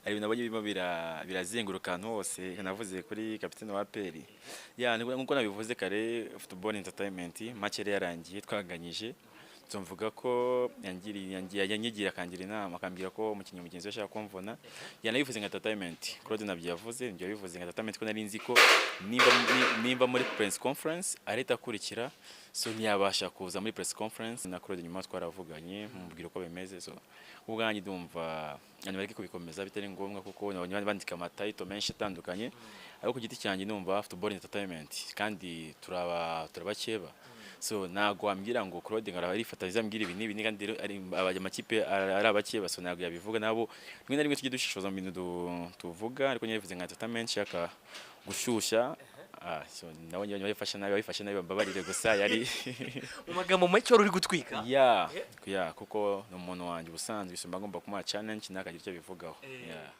Hari ibintu nabonye birimo birazenguruka ahantu hose. Navuze kuri kapitene wa APR ya nkuko nabivuze kare, football entertainment. Match yari yarangiye twaganyije, so mvuga ko yanyigira akangira inama, akambwira ko umukinnyi mugenzi we ashaka kumvuna. Yanabivuze nka entertainment. Claude nabyo yavuze, ibyo yabivuze nka entertainment, ko nari nzi ko nimba muri press conference arahita akurikira, so ntiyabasha kuza muri press conference. Na Claude nyuma twaravuganye, mubwira uko bimeze. So ubwanjye ndumva abantu bareke kubikomeza, bitari ngombwa, kuko nabonye bandika amatitle menshi atandukanye. Ariko ku giti cyanjye ndumva football entertainment, kandi turabakeba. So ntabwo wambwira ngo Claude ngo arifatanyije ambwira ibi n'ibi, kandi rero ari amakipe ari abakeba, so ntabwo yabivuga. Nabo rimwe na rimwe tujye dushishoza mu bintu tuvuga, ariko nyine bivuze nka entertainment, nshaka gushyushya. So nabonye babifashe nabi, bambabarire, gusa yari Mu magambo make, wari uri gutwika. Ya, kuko ni umuntu wanjye ubusanzwe, so mba ngomba kumuha challenge, ntakagira icyo abivugaho. Yeah.